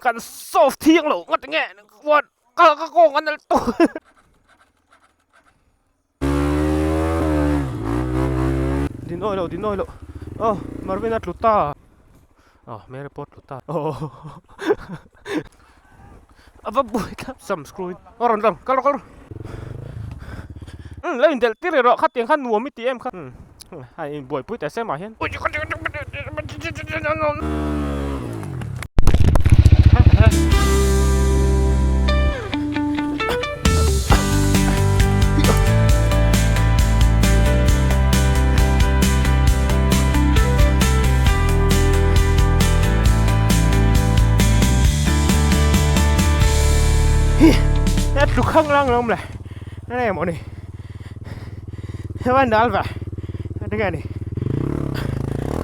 Kan solve thiang lo ngawt nge what ka ka kawng a nalh tawh. Din awi lo din awi lo aw Marvin a tlu ta aw Mary pawh a tlu ta aw a va buai thlap sam screw in a rawn lang kal rawh kal rawh umm lo indelh tir rawh khatiang kha nuam i ti em kha umm a inbuaipui teh se mah hian. Hi a tlu khang lang lo mawle enge mawni heman dal ve enge ni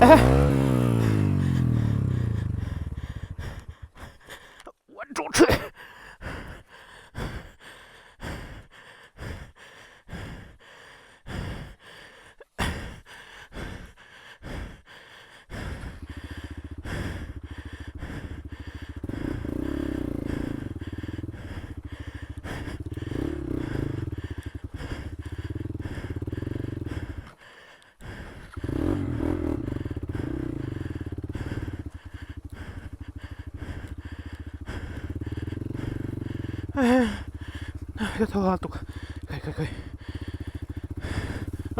eh one two three. Ka tho hal tuk kai kai kai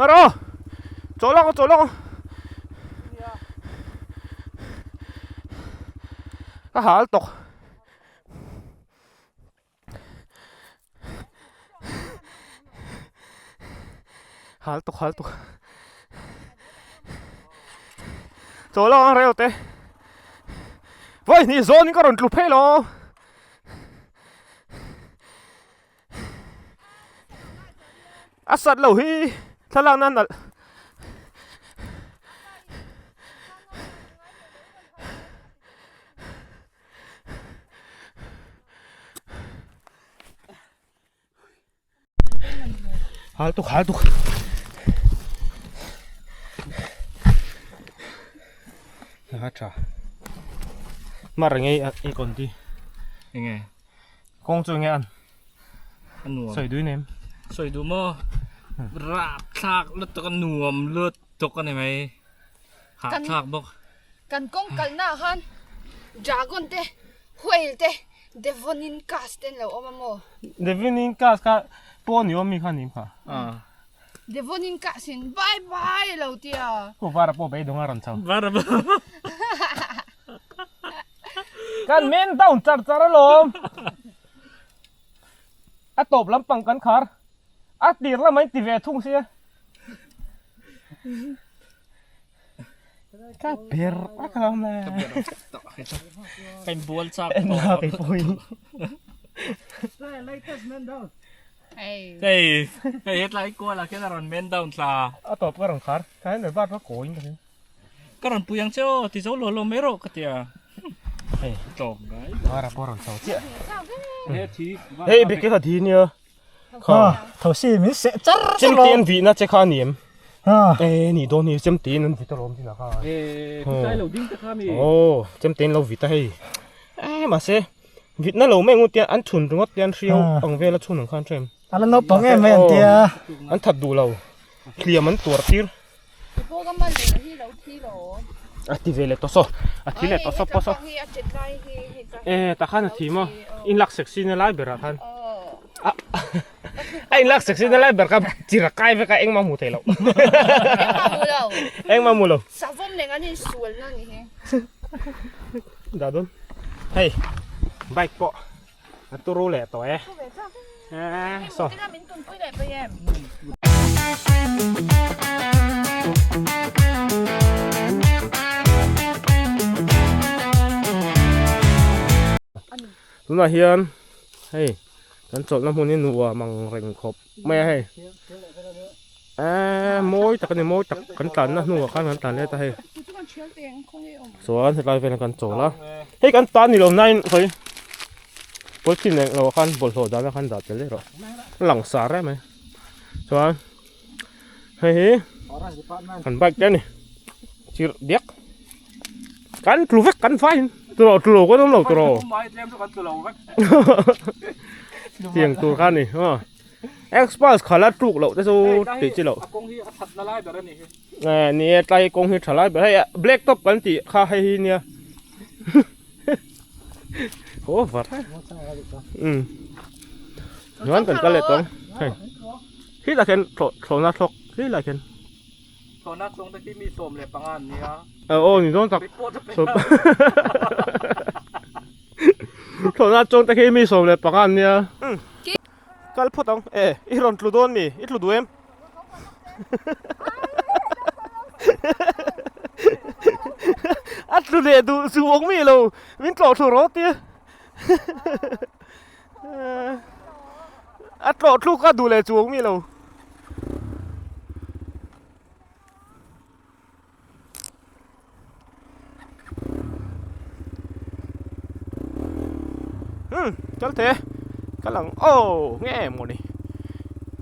aro chaw lawk chaw lawk ka hal tawk. Hal tuk hal tuk chaw lawk ang reu te vawi hnih zawn in ka rawn tlu phei lo a sat lo hi thlalak nan nalh. Hal tuk hal tuk. A tha. Mar nge i kon ti. Enge. Kawng chu nge an. A nuam. Sawi dui nem. Sawi du maw. Rap thlak lutuk a nuam lutuk a ni mai. Hahthlak bawk. Kan kawng kalna ah khan dragon te, whale te, devonin cast te an lo awm a maw? Devonin cast kha paw ni awm mi kha ni kha. Devonin cast in bye bye a lo ti a. Khu vara pawh beidawng a rawn chho. Vara pawh. Kan men down char char alawm. A tawp lampang kan khar. A tir lamah in ti ve thung sia. Ka ber a ka awm le. Ka ber tawh a chu. Ka in bual chak tawh. Enna kei pawhin. Hei. Hei hetlai kual ah khian a rawn man down thla. A tawp ka rawn khar. Ka helmet bar kha kawiin ka hria. Ka rawn pui ang che aw ti zo lo lo mai rawh ka ti a. Hei. Tlawm ngai. Mara pawh rawn chho chiah. Hei bike kha thi nia. Kha. Tho si min seh char char Chemte an vihna che kha a ni em? E ni dawn hi chemte in an vit alawm chin ah kha. E tlai lo ding te kha mi. Aw chemte in lo vit a hei. E mahse vitna lo mai ngut hian an chhun ringawt te an hriau ang vel a chhun ang khan tha em? A la naupang em mai an tia. An that duh lo. Hliam an tuar tir. A ti ve leh tawh saw a thi leh tawh saw pawh saw e tah khan a thi maw in lak sexy na lai berah khan a in lak sexy na lai ber kha chir a kai vek a engmah hmuh theih loh engmah hmu lo dah dawn hei bike pawh A turu leh tawh e. Saw. Tunah hian hei kan chawlhna hmun hi nuam ang reng khawp mai a hei. Eee mawi tak a ni mawi tak kan tlanna hnuah khan kan tlan let a hei. Chuan hetlai velah kan chawl a hei kan tan ni lo nain hawi polythene eng lo ah khan bawlhhlawh dana khan dah tel daih rawh a lang sar em mai chuan hei hi kan bike te a ni chirh diak kan tlu vek kan faiin. Tlo tlo kan awm lo tawh. Tiang tur kha ni. Xpulse khala tluk loh te chu tih chi loh. Ni e tlai kawng hi tha lai ber hei black top kan tih kha hei hi nia. Over. Um. Chuan kan kal leh tawng. Hei. Khi lah khian thlawhna thlawk khi lah khian. Thlawhna chuang te khi mi 15 an nia. Aw ni dawn tak. Thlawhna chuang te khi mi 15 an nia. Kal phawt ang. E i rawn tlu dawn mi? I tlu duh em? A tlu leh duh chu awk mi lo. Min tlawh thlu rawh tia. A tlawh thluk a duh leh chu awk mi lo. Hmm, kal the kal ang oh nge maw ni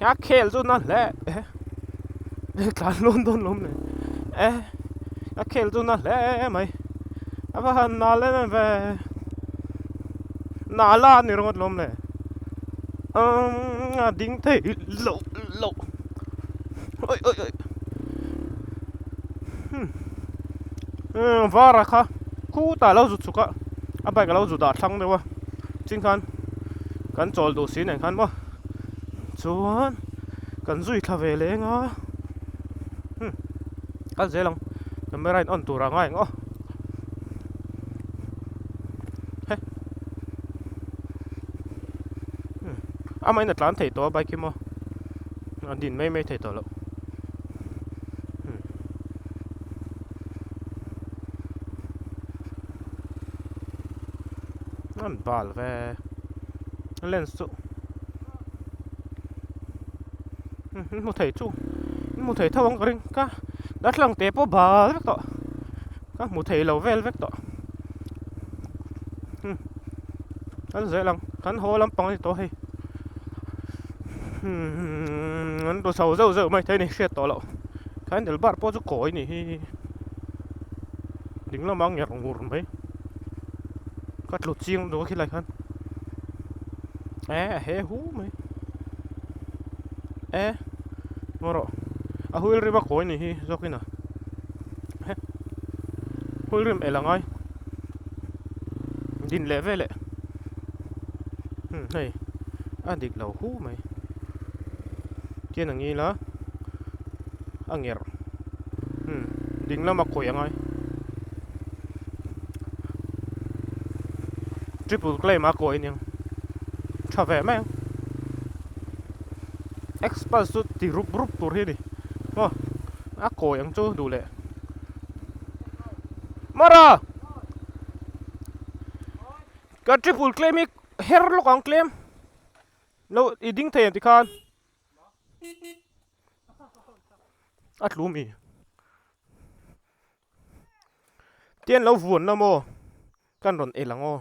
a khel chu na hle eh tlan lawn dawn lawm le eh a khel chu na hle mai a va han nal em em ve nala a ni ringawt lawm le umm a ding thei loh loh oi oi oi hmm umm vara kha khutah a lo zut chhuk a a bike a lo zu dah thlang deuh a chin khan kan chawl duh si nen khan maw chuan kan zui thla ve leng a hmm kal zel ang camera in on tur a ngai ang aw he hmm amah in a tlan thei tawh a bike hi maw a din mai mai thei tawh loh. An bal ve lens chu hmu thei chu hmu thei tho ang ka ring ka darthlalang te pawh bal vek tawh ka hmu thei lo vel vek tawh kan zel ang kan haw lampang a ni tawh hei an tlu chho zeuh zeuh mai thei a ni hriat tawh loh candle bar pawh chu kawi a nih hi ding lamah a ngerh ngur mai ka tlu chiang duh a khilai khan eh a he hu mai eh maw rawh a wheel rim a kawi a nih hi zawk in a wheel rim el a ngai din leh veleh hei a dik lo hu mai tian ang ila a ngerh ding lama kawih a ngai triple claim a kawih aniang tha ve mai ang xpulse chu ti rup rup tur hi a ni maw a kawi ang chu duh leh Mara! Ka triple claim hi her lawk ang claim lo i ding thei ang tikhan a tlu mi tian lo vuan la maw kan rawn el ang aw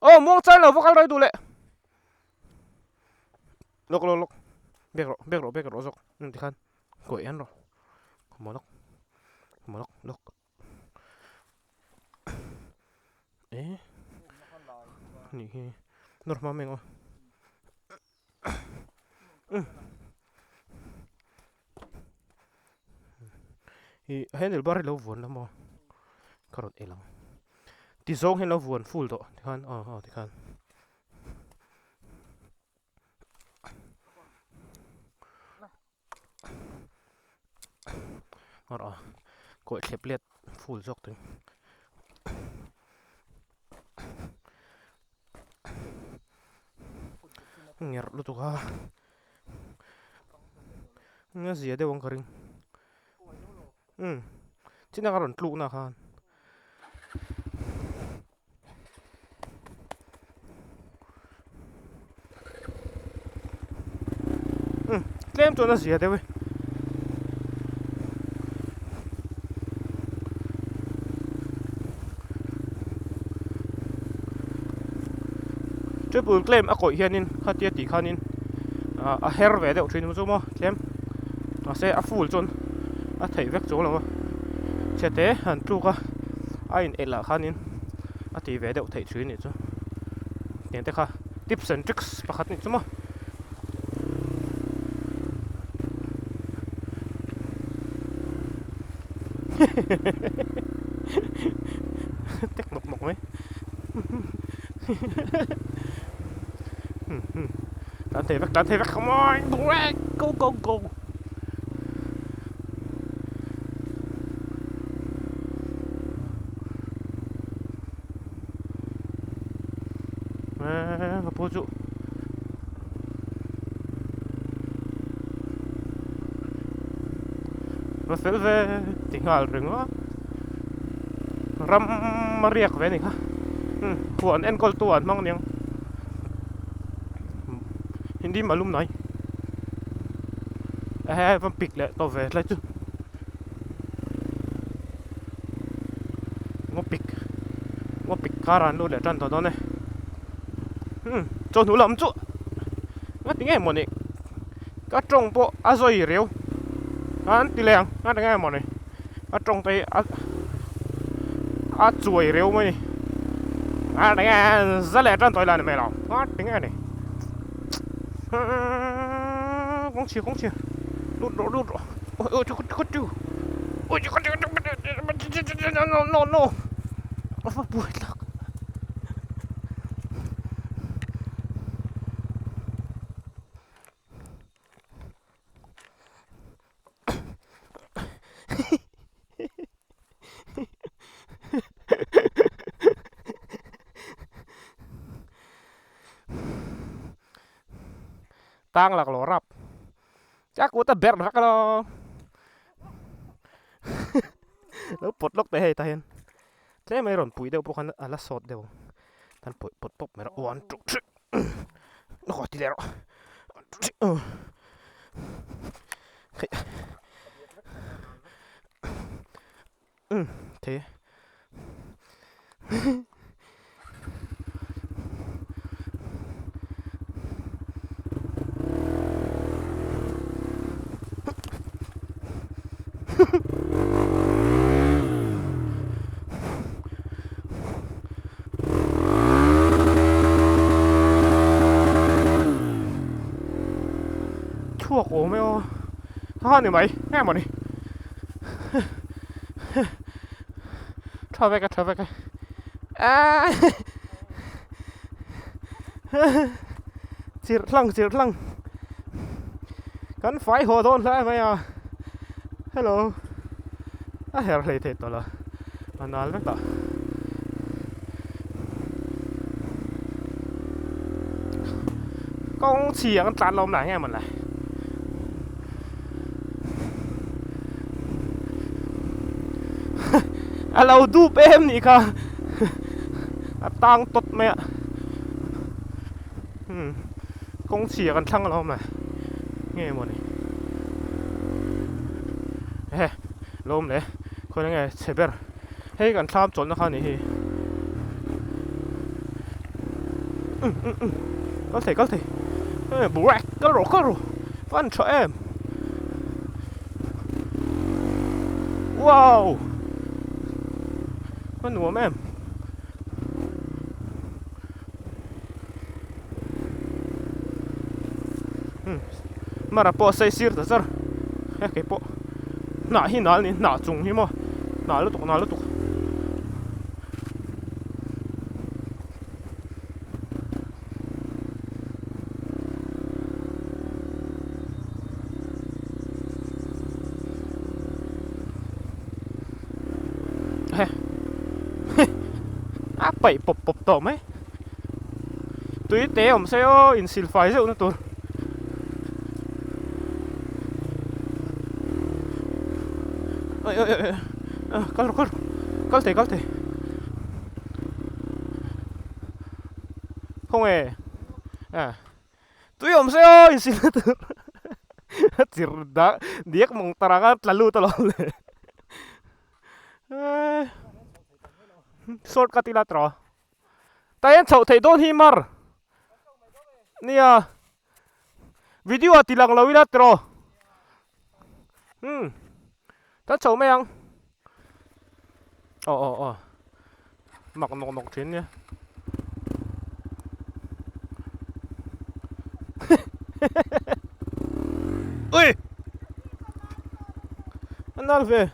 aw muang chai lo va kal rai duh leh lawk lawk lawk bek rawh bek rawh bek rawh zawk tikhan Kawi en rawh maw lawk maw lawk lawk eh nih hi nawr hma mai ang aw ih handle bar hi lo vuan la maw ka rawn el ang ti zawng hian lo vuan full tawh tikhan aw aw tikhan. Rawh kawih thlep let full zawk tawh in ngerh lutuk a a zia deuh ang ka ring umm chin a ka rawn tluk na khan. Tlem chuan a zia deuh e. Triple claim a kawih hianin khatia tih khanin a her ve deuh thin chu maw tlem mahse a full chuan a theih vek chuang lo a chhe te han tluk a. a in elh ah khanin a tih ve deuh theih thin a nih chu tiang te kha tips and tricks pakhat a nih chu maw. Tek nawk nawk mai Tlan thei vek tlan thei vek come on break go go go Eee ka pu chu Va fel ve ti nghal ringawt ram a riak ve a ni kha huan enkawl tu an hmang aniang hindi malum nai ehe va pik leh tawh ve tlai chu ngaw pik ngaw pik karah an lut leh tan tawh dawn e chawhnu lam chu ngati nge mawni. Ka tawng pawh a zawi riau an ti leh ang a eng nge mawni a tawng te hi a a chuai riau mai a ni a eng nge za leh tan tawh ila ni mai lo a ti nge ni kawng chhia kawng chhia lut rawh lut rawh awi awi chu chu chu no no no a va buai tak. Tang lak lo rap cha kut a berh vek lo lo pawt lawk teh hei tah hian tlem mai rawn pui deuh pawh khan a la sawt deuh ang kan pawih pawt pawp mai rawh one two three aw ti leh rawh one two three aw hei um thei e. Chhuak awm e aw ha ni mai nge mawni tha vek a tha vek a aaa chirh hlang chirh hlang kan fai haw dawn hle mai a hello a her hlei thei tawh lo a nal vek a kawng chhia kan tlan lo awm lah nge maw le. A lo dup em nih kha a tang tawt mai a umm kawng chhia kan thlang alawm le nge mawni ehe lawm le khawi nge chhe ber hei kan thlam chawlhna kha a nih hi um um um kal thei kal thei break kal rawh kal rawh fan tha em. Wow! A nuam em. Hmm. Mara pawh sei sir ta char. He kei pawh. Hnah hi nal ni hnah chung hi maw. Hnah lutuk hnah lutuk. A paih pawp pawp tawh mai tui te awm se aw insil fai zeuh na tur oi oi oi kal rawh kal rawh kal thei kal thei. Khawnge a tui awm se aw insil na tur a chir dah diak mawng tar anga tla lut alawm le eee short cut ila tawh tah hian chhoh theih dawn hi mar nia video ah ti lang lo ila tawh umm kan chho mai ang aw aw aw. mak nawk nawk thin nia. Ui! A nal ve.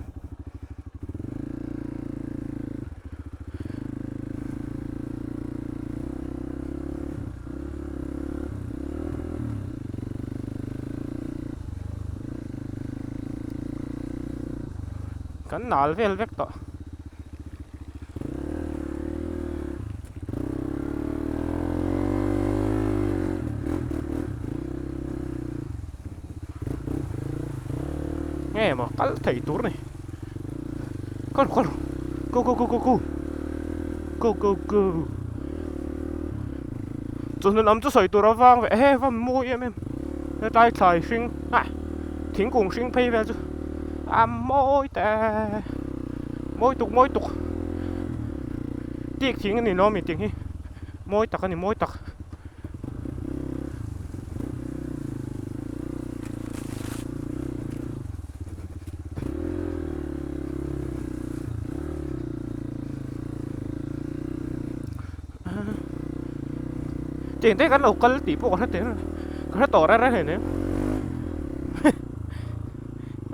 Kan nal vel vek tawh. Nge maw kal thei tur ni kal kal go go go go go go go go chawhnu lam chu sawi tur a vang ve he va mawi em em hetlai thlai hring ah thingkung hring phei vel chu a mawi te mawi tuk mawi tuk tik thing a ni lo mi ting hi mawi tak a ni mawi tak. Tiang te kan lo kal tih pawh ka hre teh ka hre tawh reng reng hleinem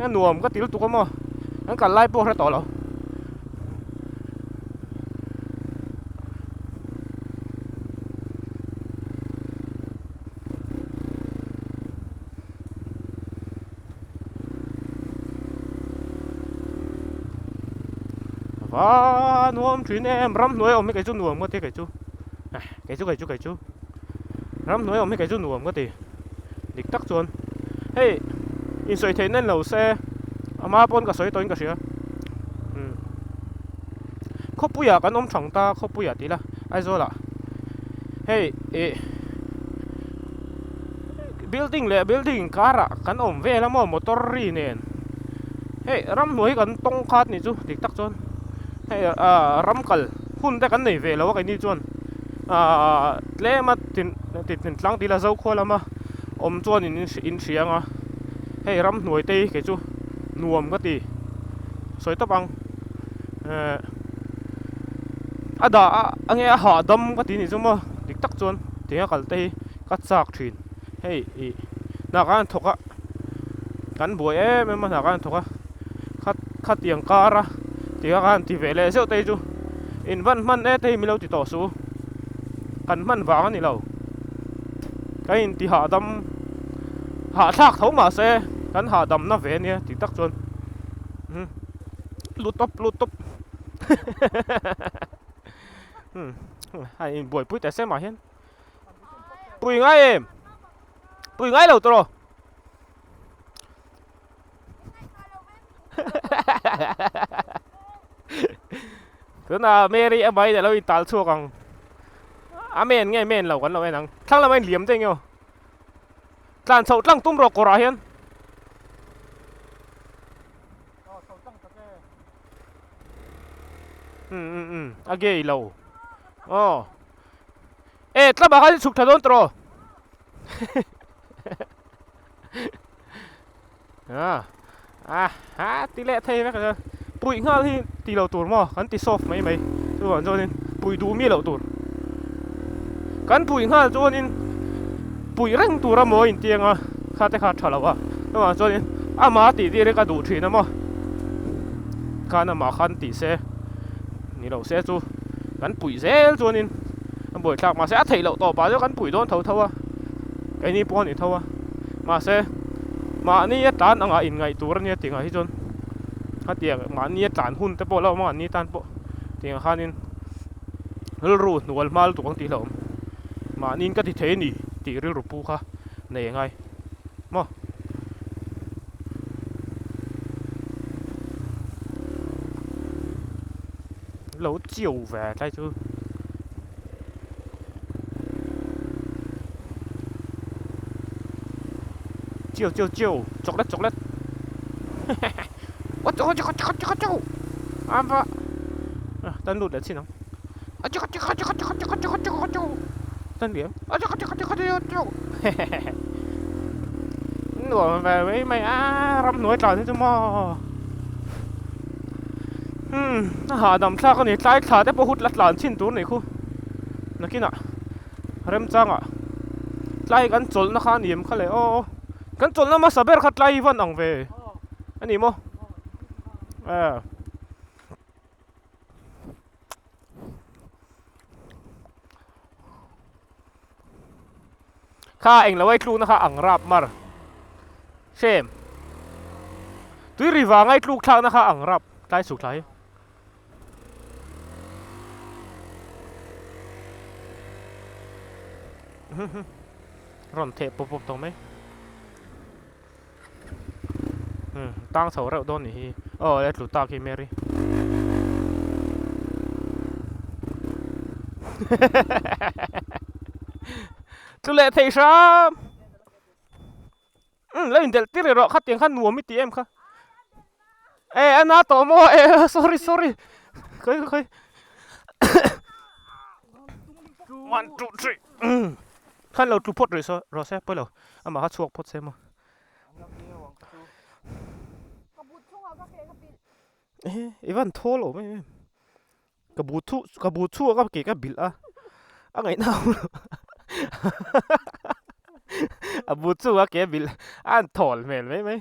a nuam ka ti lutuk a maw an kal lai pawh ka hre tawh lo. Va nuam thin em ramhnuai awm hi kei chu nuam ka ti kei chu kei chu kei chu kei chu ramhnuai awm hi kei chu nuam ka ti dik tak chuan hei insawi theih nen lo se ama pawn ka sawi tawhin ka hria khawpuiah kan awm thang ta khawpuiah tih ila Aizawlah hei ih building leh building karah kan awm vel a maw motor ri nen hei ramhnuai hi kan tawng khat nih chu dik tak chuan hei ah ram kal hun te kan nei ve lo a keini chuan ah tlem a tin tin tlang tih ila zokhua lama awm chuan in in hria ang a hei ramhnuai te hi kei chu nuam ka ti sawi tawp ang eh a dah a enge a hahdam ka ti nih chu maw dik tak chuan tinga kal te hi ka chak thin hei ih hna khan thawk a kan buai em em a hna khan thawk a khat khatiang kar a tinga khan ti ve leh zeuh te hi chu in van hman e te hi min lo ti tawh suh kan hman vang a ni lo ka in ti hahdam hahthlak tho mahse kan hahdam na ve ania tih tak chuan lu tawp lu tawp a inbuaipui teh se mah hian pui ngai em pui ngai lo tawh tunah Mary a mai alo in tal chhuak ang a men nge men lo kan lo en ang thlang lama in liam te eng emaw tlan chhoh tlang tum rawh kawrah hian. Um um um a gay lo aw e tlabah khan i chhuk tha dawn tawh a a ha ti leh thei vek a puih nghal hi ti lo tur maw kan ti soft mai mai chuvang chuanin puih duh mi loh tur kan puih nghal chuanin puih reng tur a maw intiang a kha te kha a tha lo a chuvang chuanin amah tih tir hi ka duh thin a maw khan amah khan tih se ni lo se chu kan puih zel chuanin a buaithlak mahse a theih loh tawp ah chuan kan puih dawn tho tho a keini pawh a ni tho a mahse mahni a tlan angah inngaih tur a nia tih ngah hi chuan hetiang mahni a tlan hun te pawh a lo awm a mahni tan pawh tiang khanin rilru hnual hma lutuk ang tih hlauhawm mahniin ka ti thei a ni tih rilru pu kha nei angai maw. Lo chiu ve tlai chu. Chiu chiu chiu chocolate chocolate a va tan lut leh chin ang tan liam nuam ve mai mai a ramhnuai tlan hi chu maw. Umm a hahdam thlak a ni tlai thla te pawh hut la tlan chhin tur ni khu nakinah remchangah tlai kan chawlhna kha a ni em kha le aw kan chawlhna hmasa ber kha tlai van ang ve a ni maw eh. Kha englo ai tlukna kha ang rap mar same tui ri vang ai tluk thlakna kha ang rap tlai chhuk thla hi. Rawn theh pawp pawp tawh mai umm tang chho reuh dawn nih hi aw e tlu tak hi Mary tlu leh thei hram umm lo indelh tir erawh khatiang khan nuam i ti em kha e a na tawh maw e sorry sorry khawi khawi one two three umm khan lo tlu phawt rih saw rawh se pawilo amah kha chhuak phawt se maw e i van thawl awm em em ka bu thu ka bu chhuak a ke ka bilh a a ngaihna a awm lo a bu chhuak a ke a bilh a an thawl hmel mai mai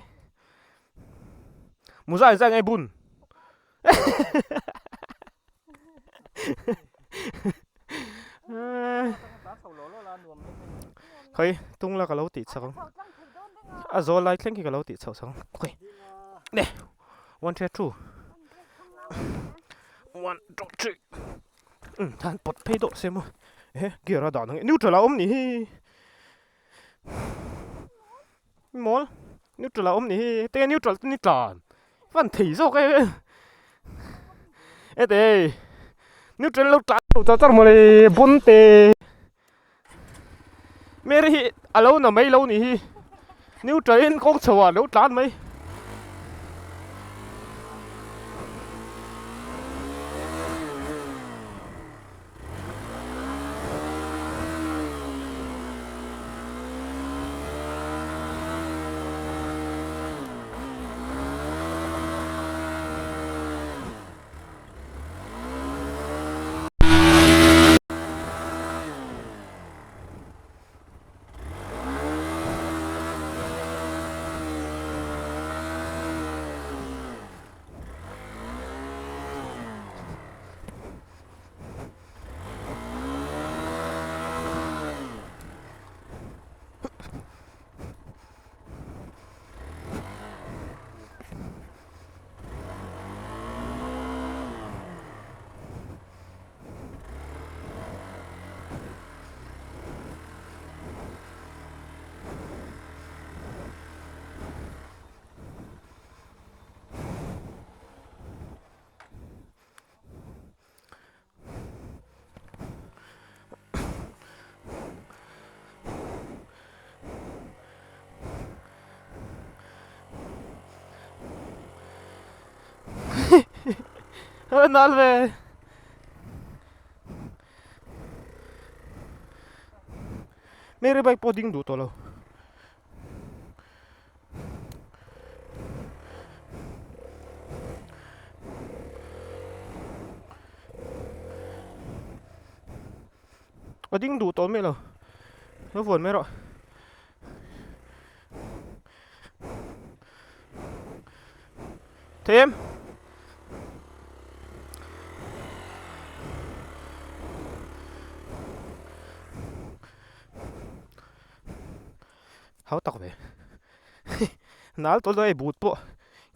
muzai zai ngai bun Khawi tung la ka lo tih chak ang a zawl lai thleng khi ka lo tih chhoh chak ang okay ne one three two one two three um than pawt phei dawh se maw eh gear a dah ang neutral a awm nih hi mawl neutral a awm nih hi hetiang neutral te ni tlan fan thei zawk e hete neutral lo tlan chho char char mawle bon te Mary hi a lo na mai lo nih hi neutral in kawng chho ah a lo tlan mai. Nal ve. Mary bike pawh ding duh tawh lo. A ding duh tawh miah lo lo vuan mai rawh thei em. Hau tak ve nal tawh daih but pawh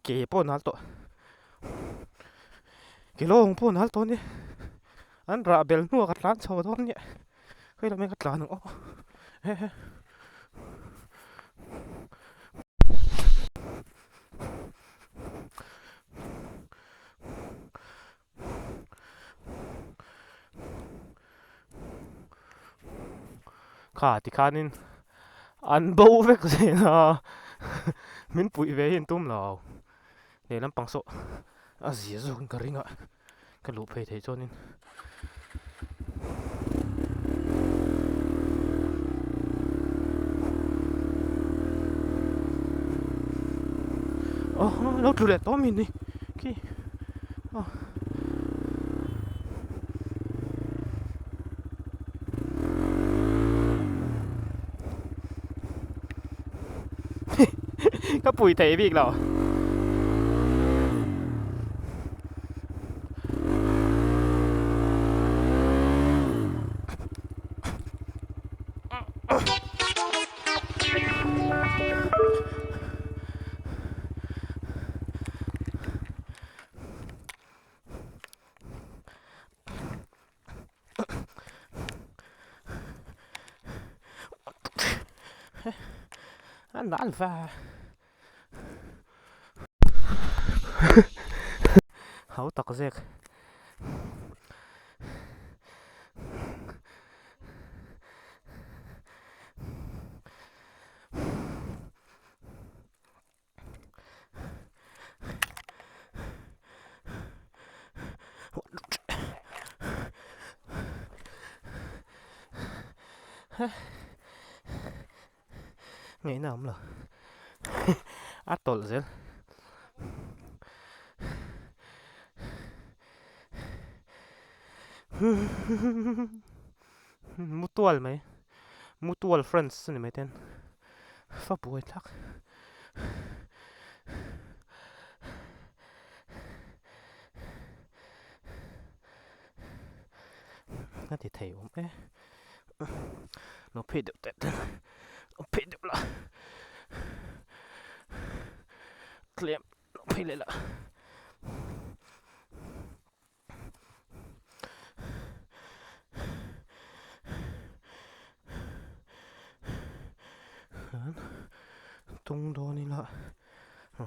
ke pawh nal tawh ke lawng pawh nal tawh ania an rah bel hnuah ka tlan chho dawn nia hei lamah hian ka tlan ang aw hehe. Kha tikhanin an bo vek zel a min puih ve hi an tum lo lehlam pang saw a zia zawkin ka ring a ka luh phei theih chuanin. Aw lo tlu leh tawh mi ni khi aw. Ka pui thei bik lo. An nal va. Hau tak zek. Ngaihna awm lo a tawlh zel mutual mai mutual friends a ni mai ten fa buai thlak a ti thei awm e lo phei deuh teh teh lo phei deuh la tlem lo phei leh la. Tung dawn ila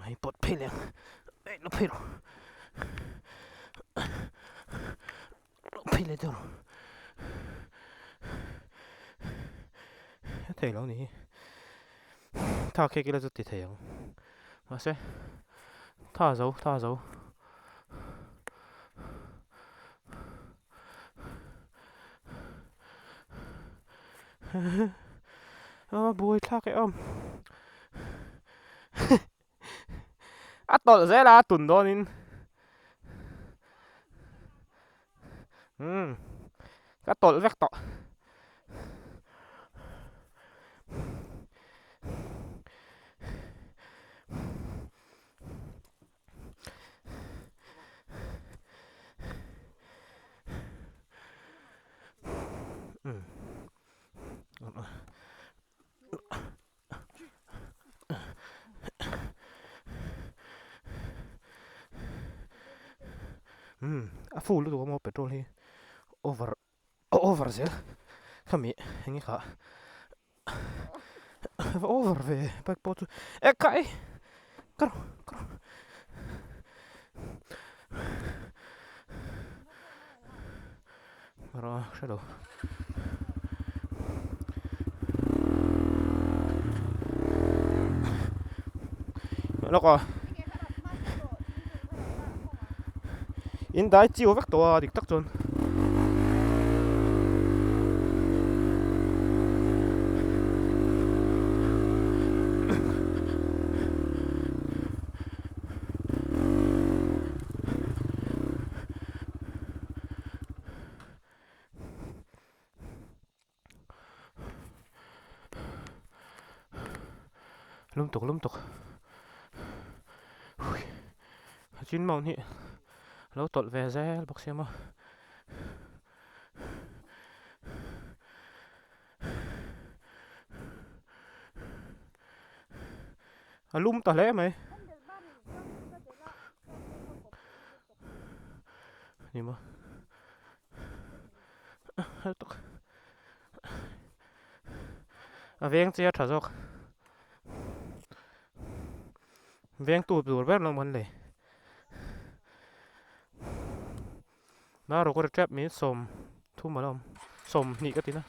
hei pawt phei leh ang ei lo phei rawh lo phei leh deuh rawh a thei lo ni hi tha khek ila chu ti thei ang mahse tha zo tha zo. A buai thlak e awm a tawlh zel a tun dawnin umm ka tawlh vek tawh. A full lutuk a maw petrol hi over over zel khami enge kha va over ve bike pawh chu e kai ka rawh ka rawh rawh hre lo lawk a in dai chiu vek tawh a dik tak chuan. Lum tuk lum tuk hui a chin mount hi lo tawlh ve zel bawk sia maw. A lum ta hle mai. Ni maw. A veng che a tha zawk veng tu tur ber lo man le na rawk ri tep min sawm thum a lo awm sawm hnih ka ti na.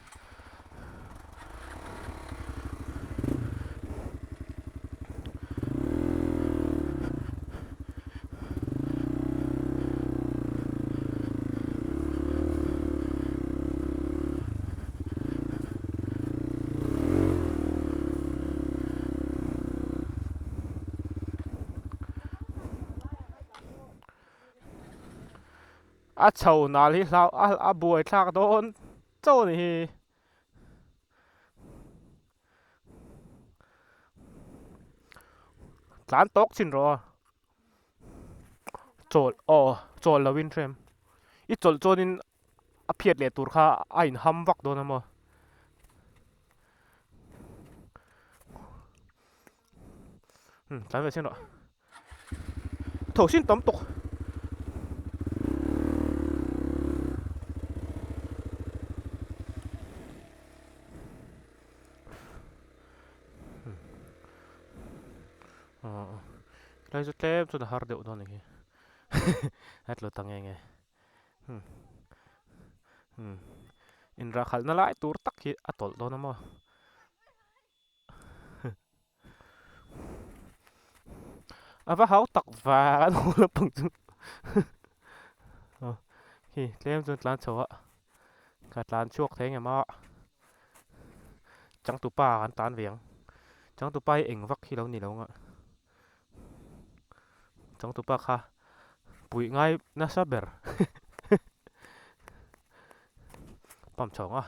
A chho nal hi hlau a buai thlak dawn chauh a ni hi. Tlan tawk chin rawh a. Chawl aw chawl lo in hrem. I chawlh chuanin a phiat leh tur kha a inham vak dawn a maw. Umm tlan ve chin rawh. Tho sin tam tawk. Helai chu tlem chuan a har deuh dawn a ni a tlu ta nge nge inrah khalhna lai tur tak hi a tawlh dawn a maw. A va hau tak vang an haw lampang chu aw khi tlem chuan tlan chho a ka tlan chhuak thei engem a changtupa kan tlan ve ang changtupa hi eng vak hi lo ni lo ang a changtupa kha puih ngai nasa ber pump chho ang a.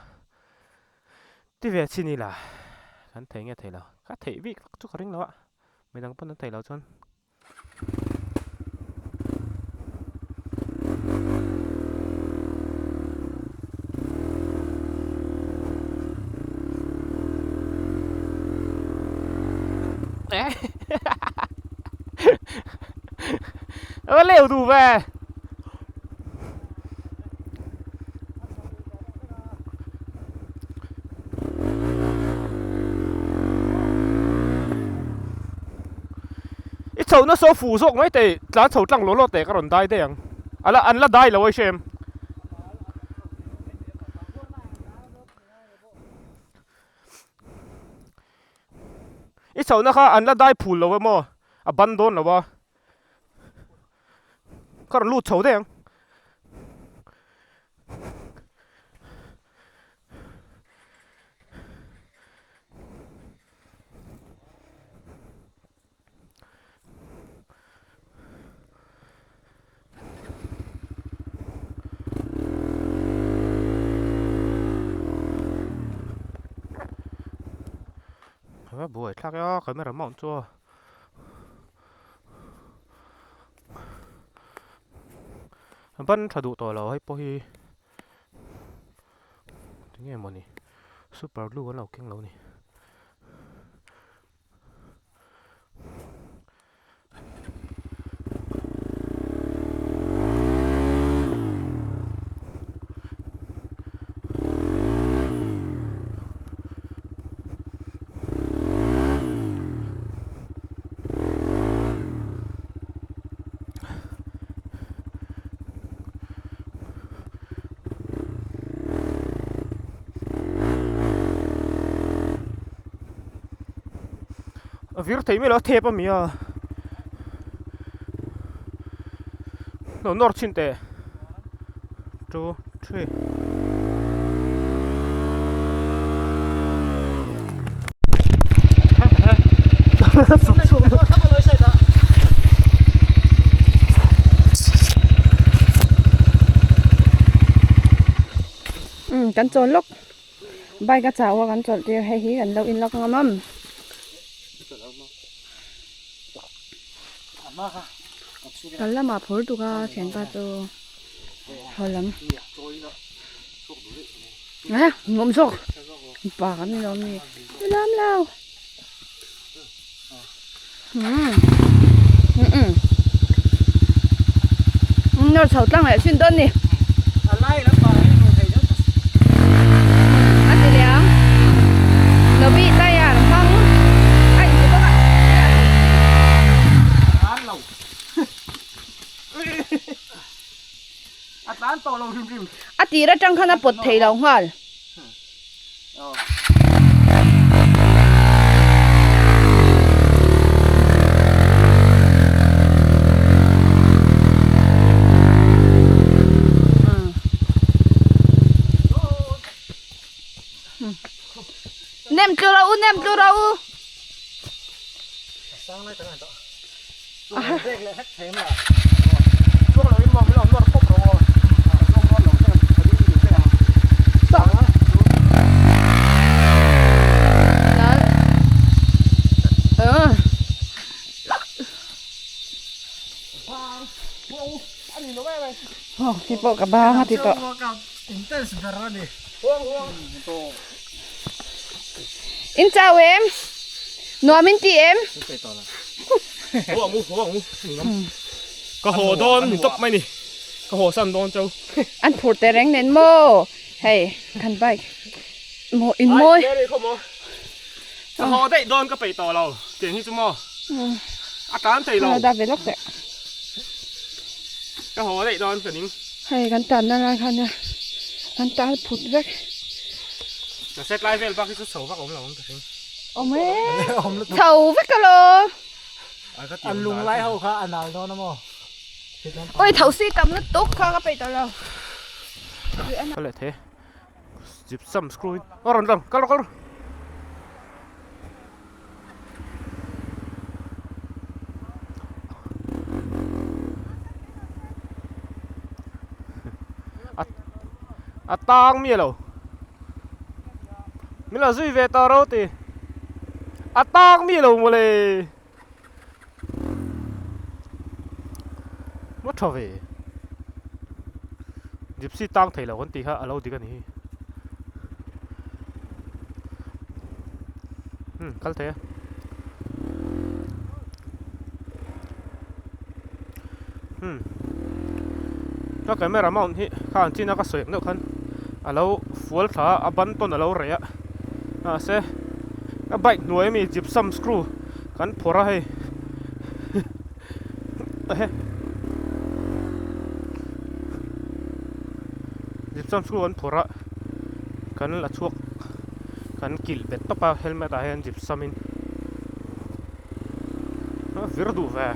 Ti ve chin ila kan thei nge thei lo ka theih bik vak chu ka ring lo a midang pawn an thei lo chuan ơ lều đủ về I chho na saw fu zawk mai teh tlan chho tlang law law teh ka rawn dai daih ang a la an la dai lo a i hrem. I chho na kha an la dai phul lo emaw a ban dawn lo a. Ka rawn lut chho daih ang. A buai thlak e a camera mount chu a. Ban tha duh tawh lo hei pawh hi tinge mawni super glue an lo keng lo ni. A vir thei mai lo a thep a mi a lo nawr chhin teh two three. Umm kan chawl lawk bike a chau a kan chawlh tir hei hi kan lo in lawk ngam ang. Kal lamah phur tuk a thianpa chu haw lam a nuam zawk mipa kan ni lo ami lam lo umm umm nawr chho tlang leh chin dawn ni a ti leh ang Novi tire hmang a inti bawk a. A tir atang khan a pawt thei lo nghal. Nem tlu rawh u nem tlu rawh u. Aw hei pawh ka bang a ti tawh. Intense ber a ni. In chau em? Nuam in ti em? Ka haw dawn ni tawp mai ni. Ka haw san dawn chau. An phur teh reng nen maw? Hei kan bike maw in mawi. Ka haw daih dawn ka peih tawh lo tiang hi chu maw a tan thei lo. Dah ve lawk teh. Ka haw daih dawn ka ning. Hei kan tan na lai khan kan tal phut vek. Ka set lai vel bak hi chu chho vak awm lo ang ka hring. Awm e. Chho vek alo. An lung lai ho kha a nal dawn a maw. Oi tho si tam lutuk kha ka peih tawh lo. Ka leh thei. Gypsum screw in a rawn lang kal rawh kal rawh. A tang mi alo min lo zui ve tawh ro ti a tang mi alo mawle maw tha ve gypsy tang thei lo kan tih kha alo dik a ni hi umm kal thei a umm ka camera mount hi kha an chin a ka sawi ang deuh khan alo fual thla a a ban tawn alo reh a mahse ka bike hnuai ami gypsum screw kan phawrh a hei ehe gypsum screw kan phawrh a kan la chhuak kan kilh bet tawp a helmet ah hian gypsum in a vir duh ve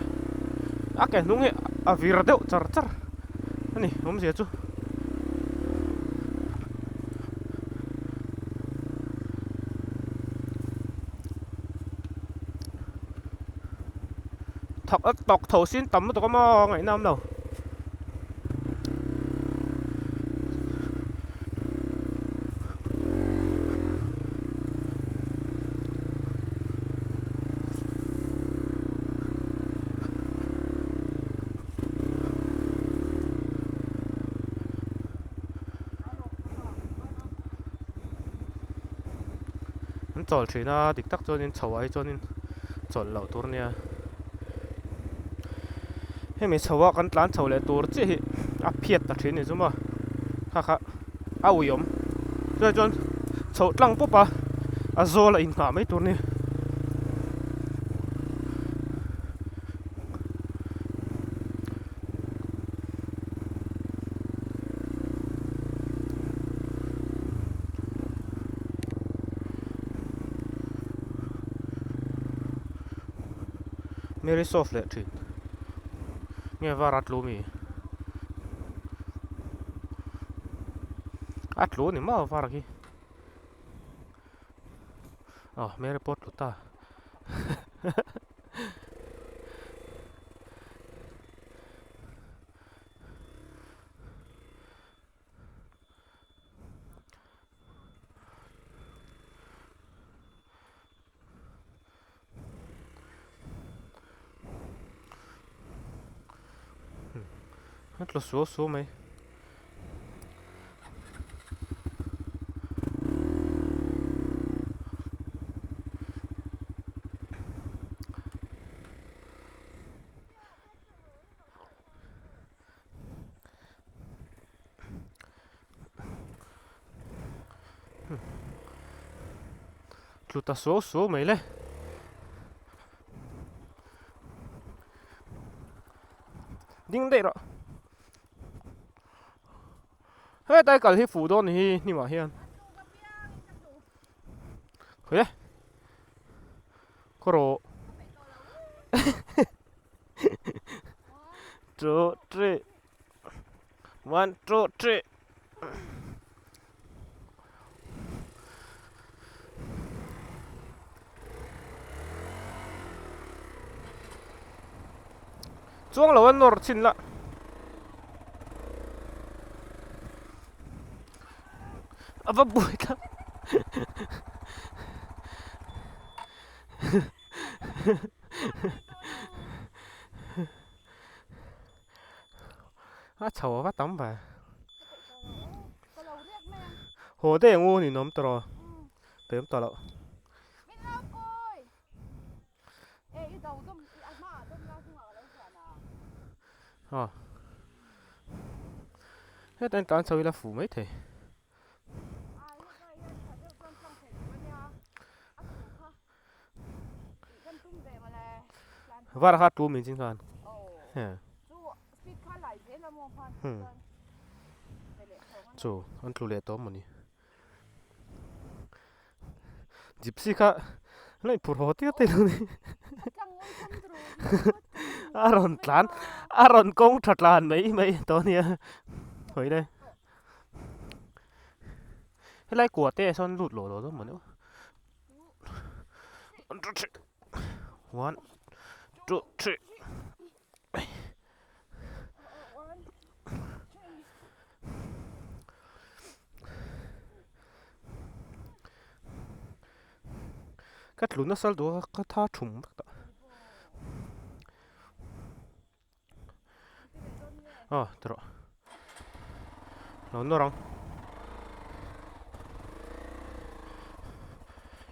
a ke hnung hi a vir deuh char char a ni awmzia chu. Thak a tawk tho sin tam lutuk a maw ngaihna awm lo. An chawl thin a dik tak chuanin chho ah hi chuanin chawlh loh tur ania hemi chho ah kan tlan chho leh tur chiah hi a phiat ta thin a ni chu maw kha kha a uiawm chuvang chuan chhoh tlang pawp a a zawl a inngah mai tur a ni. Mary soft leh thin nge var a tlu mi a tlu a ni maw var khi aw Mary pawh a tlu ta. A tla suau suau mai. Tlu ta suau suau mai le. Ding daih rawh. Hetlai kal hi fuh dawn ni hi hnimah hian. Khawi e. Khaw rawh. 2 3 1 2 3 Chuang lo a nawr chin la. A va buai thlak. A chho a va tam ve. Haw daih ang u ninawm tawh rawh. Pem tawh loh. Aw. Heta in tlan chho ila fuh mai thei. Var kha tu min chin khan. Chu an tlu leh tawh mawni. Gypsy kha la inphur haw tir te lo ni. A rawn tlan a rawn kawng tha tlan mai mai tawh ania hawi le. Helai kua te ah sawn lut lo lo dawn mawni aw. One two three one two three. Ka tlu nasa lutuk a ka tha thum vek tawh aw ti rawh lo nawr ang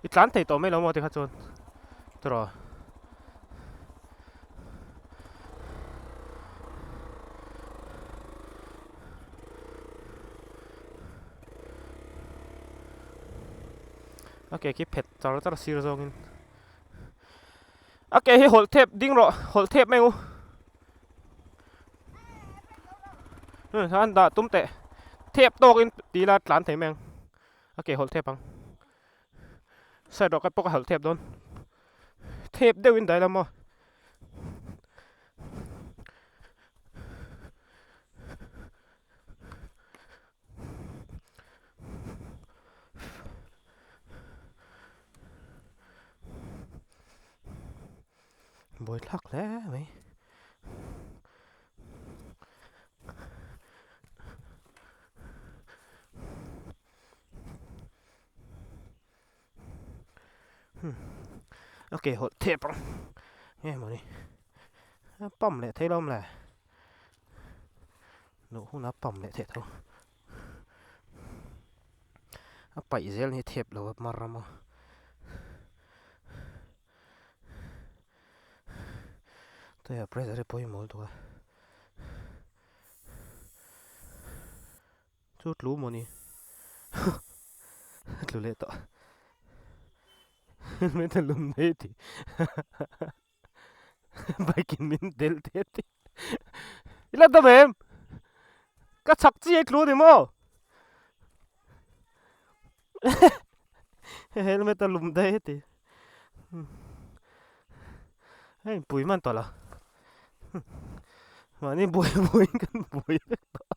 i tlan thei tawh mai lo maw tikha chuan ti rawh. A ke khi phet char char sir zawngin a ke hi hawlh thep ding rawh hawlh thep mai u an dah tum teh thep tawkin ti ila tlan thei mai ang a ke hawlh thep ang side rawh ka pawh ka hawlh thep dawn thep deuhin dai la maw. Buai thlak hle mai. A ke hawlh thep ang nge mawni a pump leh thei lo awm le luh hunah a pump leh theih tho a paih zel hi thep lo a mar a maw tuiah pressure hi pawimawh lutuk a. Chu tlu mawni tlu leh tawh min ta lum nei ti bike in min del te ti ila dam em ka chak chi ai tlu ni maw helmet a lum daih ti hei pui man tawh lo mahni buai buaiin kan buai vek tawh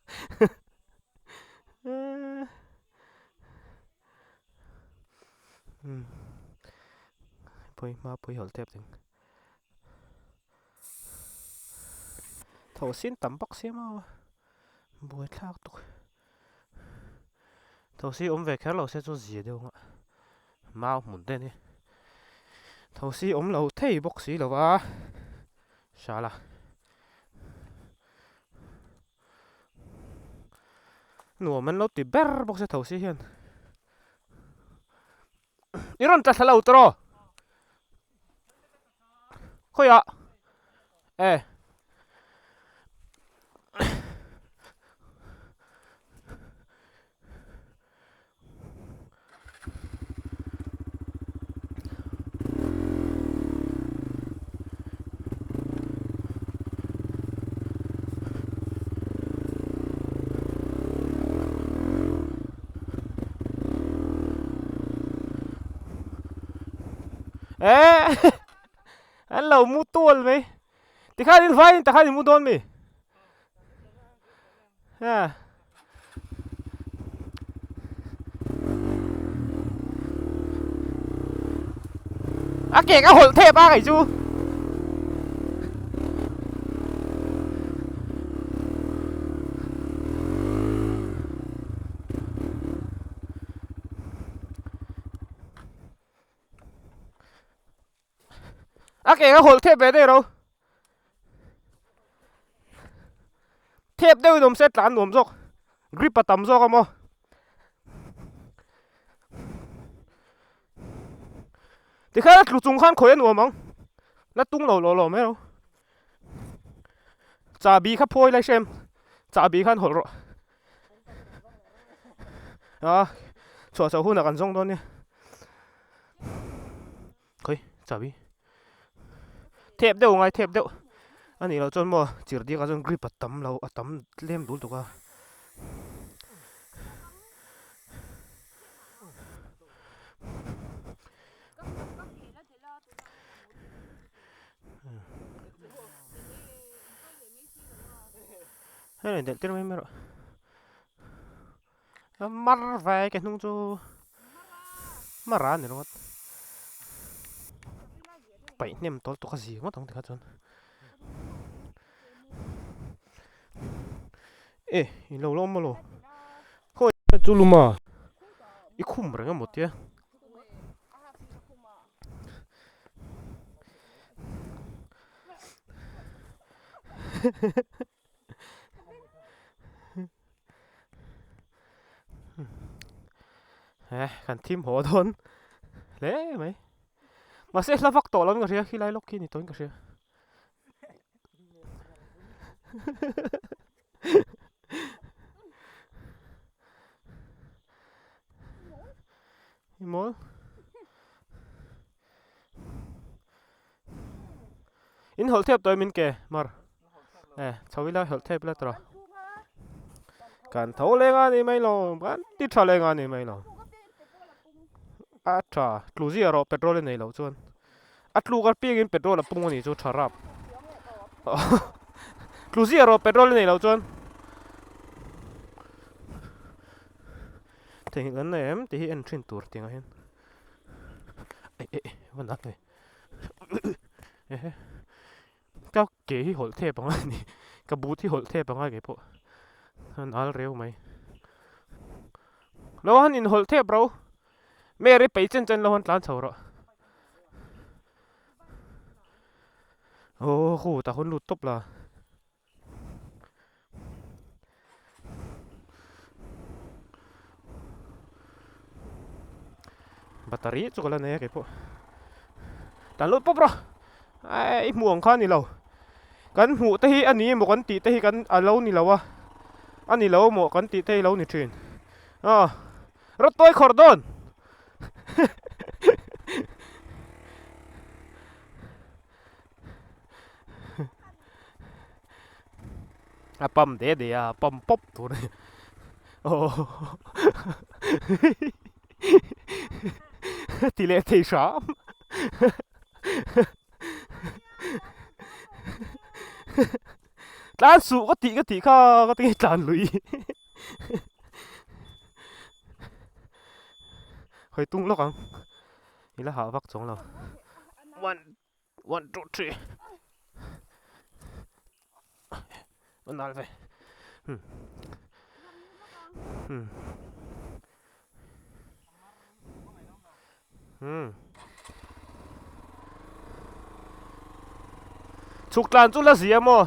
pui hma pui hawlh tep ding tho sin tam bawk sia maw buai thlak tuk. Thosi awm ve kher lo se chu zia deuh ang a, mau hmun te ani. Thosi awm lo thei bawk si lo va, shala. Nuam an lo ti ber bawk se thosi hian. I rawn tla thla lo tawh khawiah e Eh, an lo mu tual mai. Tikhan in vai in takhan in mu dawn mi. Ha. A ke ka hawlh thep a kei chu. A ke ka hawlh thep ve daih ro. Thep deuh. deuhin awm se tlan nuam zawk grip a tam zawk a maw. Tikhian a tlu chung khan khawi a nuam ang la tung lo lawh lawh mai ro. Chahbi kha phawi lai hrem chahbi khan hawlh rawh a chhuah chhoh hunah kan zawng dawn nia khawi chahbi thep deuh ngai thep deuh a nih loh chuan maw chirhdiak ah chuan grip a tam lo a tam tlem dul tuk a. Hei delh tir mai mai rawh mar vai ke hnung chu mar a ni ringawt paih hnem tawl tawk a zi ngawt ang tikha chuan e in lo la awm maw lo khawi chu luma i khum reng emaw tia. He kan thim haw dawn hle mai mahse hla vak tawh lo in ka hria khilai lawk khi ni tawh in ka hria. I mawl. In hawlh thep tawh em in ke mar. E chho ila hawlh thep ila tawh. Kan tho leng a ni mai lo kan ti tha leng a ni mai lo. A tha tlu zia rawh petrol i nei loh chuan. A tluk a piangin petrol a pung a nih chu tha rap. Tlu zia rawh petrol i nei loh chuan. Theihnghilh an nei em tih hi en thin tur tiang ah hian. Ei ei va nat ve. Ehe ka ke hi hawlh thep ang a ni ka but hi hawlh thep ang a kei pawh a nal reu mai. Lo han inhawlh thep ro. Mary pei chen chen lo han tlan chho rawh. Aw khu tah hun lut tawp la. Battery chu ka la nei a kei pawh. Tlan lut pawp rawh. Ai i hmuh ang kha a ni lo. Kan hmuh te hi a ni emaw kan tih te hi kan a lo ni lo a. A ni lo maw kan tih te hi a lo ni thin. Aw. Rawt tawi khawrh dawn. A pump de de a pump pawp tur a ni aw ti leh thei hram tlan suh ka tih ka tih kha ka ti tlan lui. Hawi tung lawk ang i la hah vak chuang lo one one two three a nal ve hmm hmm hmm chhuk tlan chu la zia maw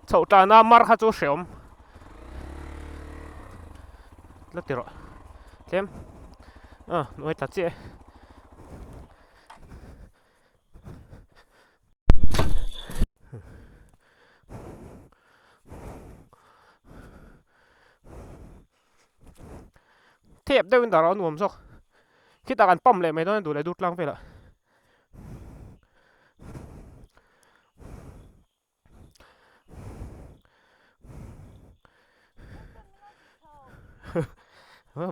chhoh tlana mar kha chu hreawm la ti rawh tlem a hnuai tla chiah e. Thep deuhin dah rawh a nuam zawk. Khitah kan pump leh mai dawn a duh leh dur tlang velah.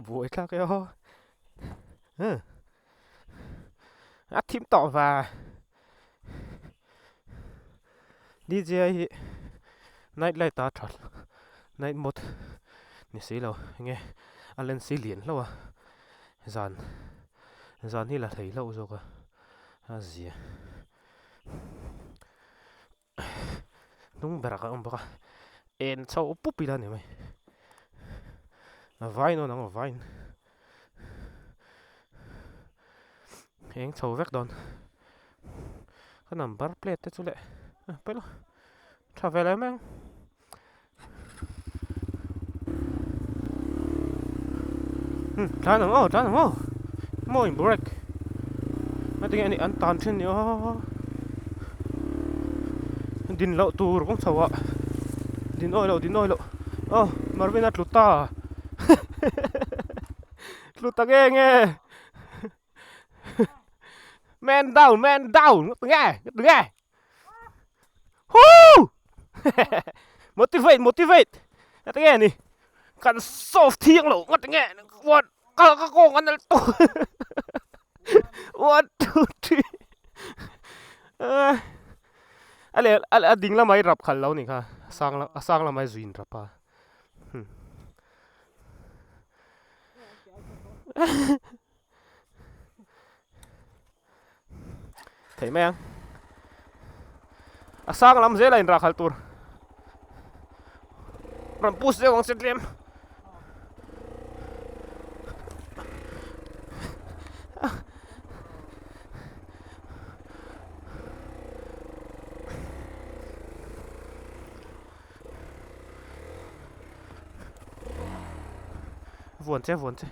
Buai thlak e aw. A thim tawh va. D_J_I hi night light a tha night mode ni si lo enge a lens hi lian hlauh a zan zan hi la thei hlauh zawk a a zia hnung berah kan awm bawk a en chho pup ila ni mai a vai nawn ang a vaiin eng chho vek dawn ka number plate te chu leh paih lo tha ve lo mai ang. Tlan ang aw tlan ang aw maw in break a tinge ani an tan thin ni aw din loh tur kawng chho ah din awi loh din awi loh aw Marvin a tlu ta tlu ta nge nge man down man down nge nge Hoo! Motivate motivate ngati nge ni kan solve thiang lo ngati nge one ka ka kawng an al tawh one two three a leh a ding lamah i rap khalh lo nih kha a sang a sang lamah i zuin rap a Theih mai ang. A sang lam zel a inrah khalh tur. Rawn push deuh ang che tlem. Vuan che vuan che.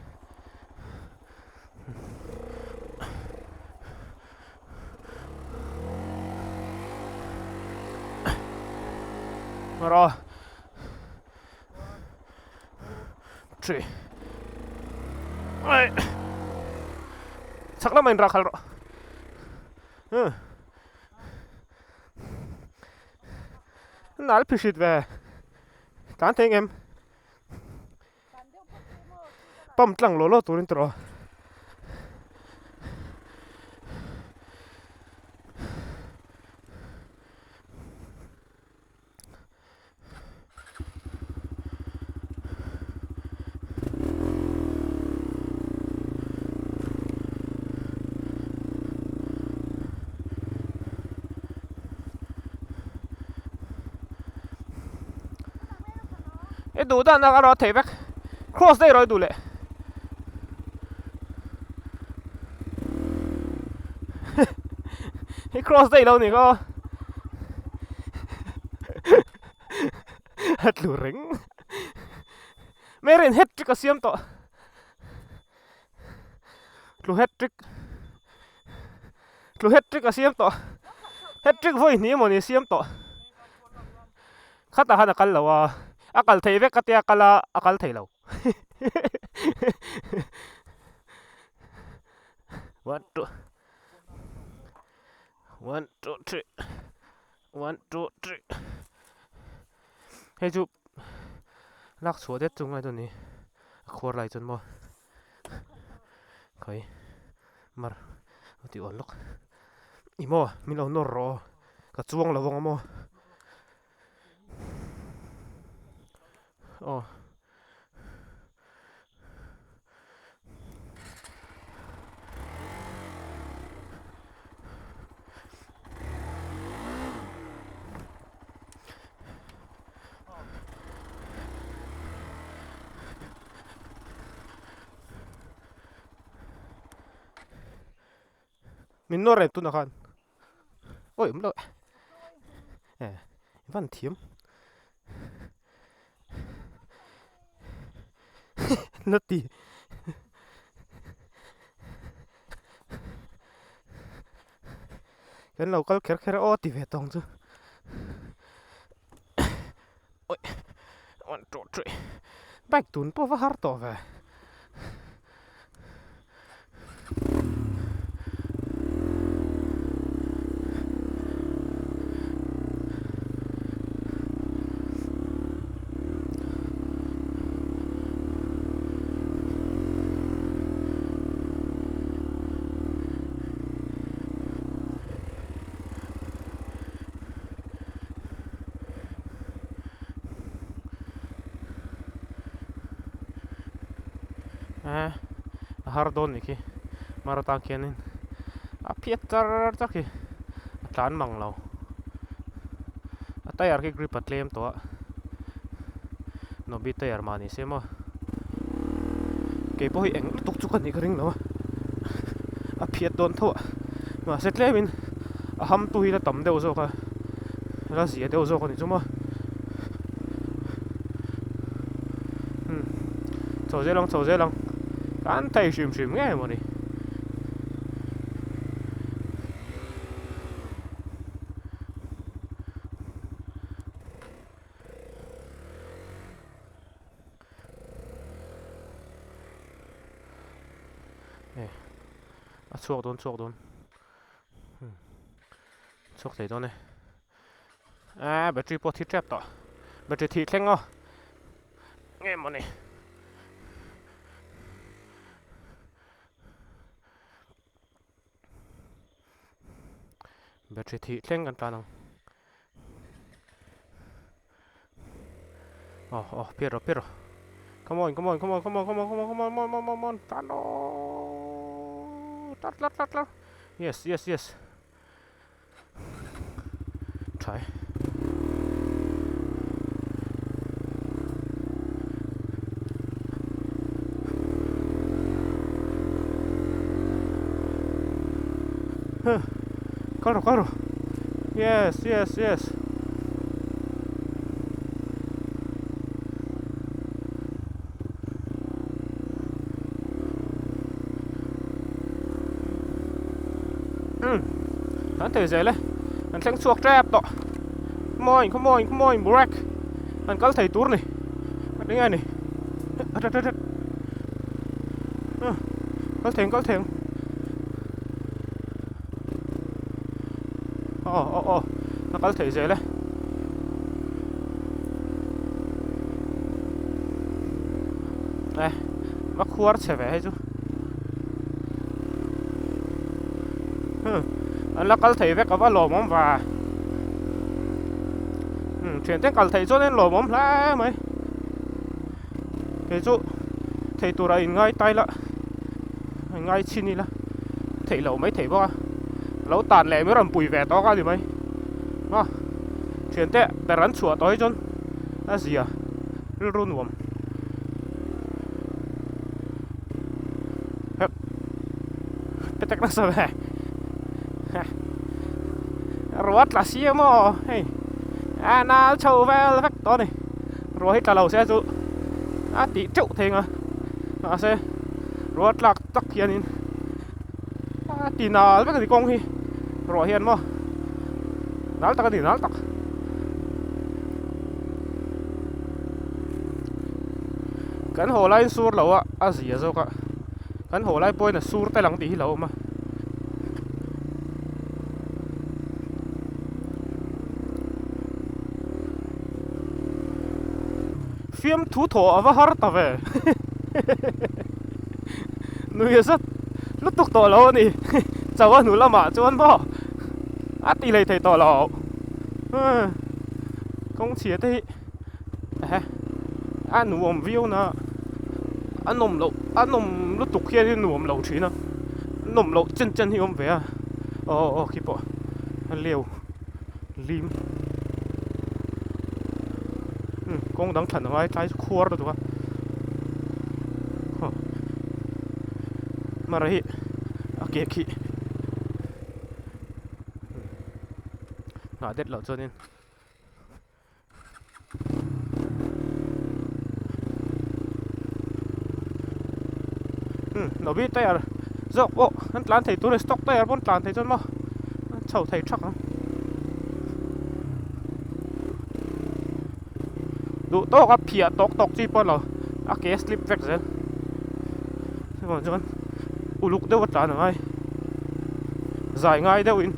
Rawh three chak lamah in rak halh rawh nal phihrit ve tlan thei ang em. Pump tlang law law turin tawh a. I duh dan a rawh thei vek cross daih rawh i duh leh i cross daih lo ni khaw a tlu reng Mary in hat trick a siam tawh tlu hat trick tlu hat trick a siam tawh hat trick vawi hnih emaw ni a siam tawh. Khatah khan a kal lo a, a kal theih vek ka tia kal a, a kal thei lo. One two one two three one two three hei chu lak chhuah det chu ngai dawn ni a khuar lai chuan maw khawi mar a ti awn lawk i maw min lo nawr rawh aw ka chuang lo vang a maw. Aw. Min nawr reng tunah khan awi awm lo e i van thiam na ti kan lo kal kher kher a aw ti ve tawng chu awi one two three bike tun pawh va har tawh ve. A har dawn nih khi mar atang khianin a phiat char char khi a tlan mang lo a tyre khi grip a tlem tawh a nobi tyre mah ni se maw keipawh hi eng lutuk chu ka nih ka ring lo a a phiat dawn tho a mahse tlemin a ham tu hi la tam deuh zawk a la zia deuh zawk a ni chu maw. Chho zel ang chho zel ang. Tlan thei hrim hrim ngei mawni. A chhuak dawn chhuak dawn chhuak thei dawn e ah battery pawh thi tep tawh battery thih thleng aw nge mawni battery thih thleng kan tlan ang aw aw piar rawh piar rawh come on come on come on come on come on come on come on come on come on come on tlan rawh tlat tlat tlat tlat yes yes yes tha e huh kal rawh kal rawh yes yes yes umm kan thei zel e kan thleng chhuak tep tawh khawmawiin khawmawiin khawmawiin break kan kal thei tur ni eng nge ni that that that kal thei ang kal thei ang aw aw aw a kal thei zel e. Eh va khuar chhe ve hei chu hmm an la kal thei vek a va lawmawm va hmm thian te kal theih chuan in lawmawm hle mai kei chu thei tura in ngai tai la in ngai chhin ila theih loh mai thei bawk a lo tan leh mai rawn pui ve tawk a ni mai a thian te ber an chhuah tawh hi chuan a zia rilru nuam. Petek nasa ve ruah tla si emaw hei a nal chho vel vek tawh a ni ruah hi tla lo se chu a tih teuh thei ang a mahse ruah tlak tak hianin a ti nal vek a ni kawng hi ruah hian maw nal tak a ni nal tak. Kan haw laiin sur lo a a zia zawk a kan haw lai pawhin a sur tel ang tih hi lo awm a. Fiamthu thawh a va har ta ve nui a zat lutuk tawh lo a ni chau a hnu lamah chuan maw a ti hlei thei tawh lo kawng chhia te hi. Ehe a nuam viau na a nawm loh a nawm lutuk hian in nuam lo thin a nawm loh chen chen hi a awm ve a aw aw khi pawh a leu lim umm kawng dang thlan a ngai tlai chu khuar lutuk a mara hi a ke khi nghah det loh chuanin. Nobi tyre zawk pawh an tlan thei tur a ni stock tyre pawh an tlan thei chuan maw an chho thei thak ang duh tawk a phiah tawk tawk chi pawh a ni lo a ke a slip vek zel chuvang chuan uluk deuh a tlan a ngai zai ngai deuh in.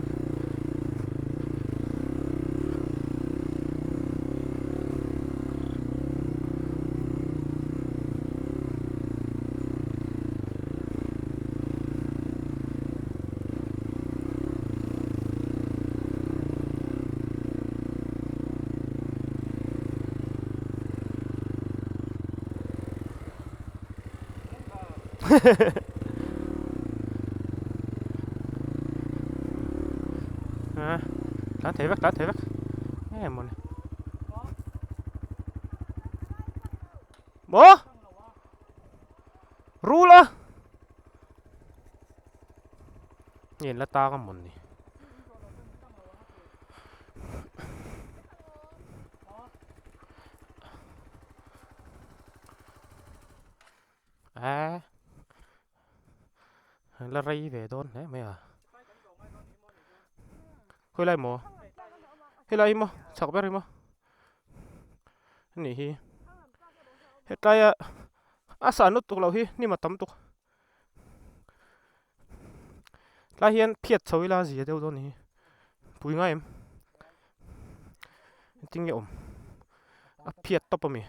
À, tlan thei vek tlan thei vek nge mawni maw rul a nge la tang a mawni. Eee. La rei ve dawn hle mai a. Khawi lai maw? Helai hi maw? Chhak ber hi maw? Ani hi. Hetlai a a san lutuk loh hi hnim a tam tuk. Tlai hian phiat chho ila zia deuh dawn ni hi. Pui ngai em? Engtin nge awm? A phiat tawp a mi.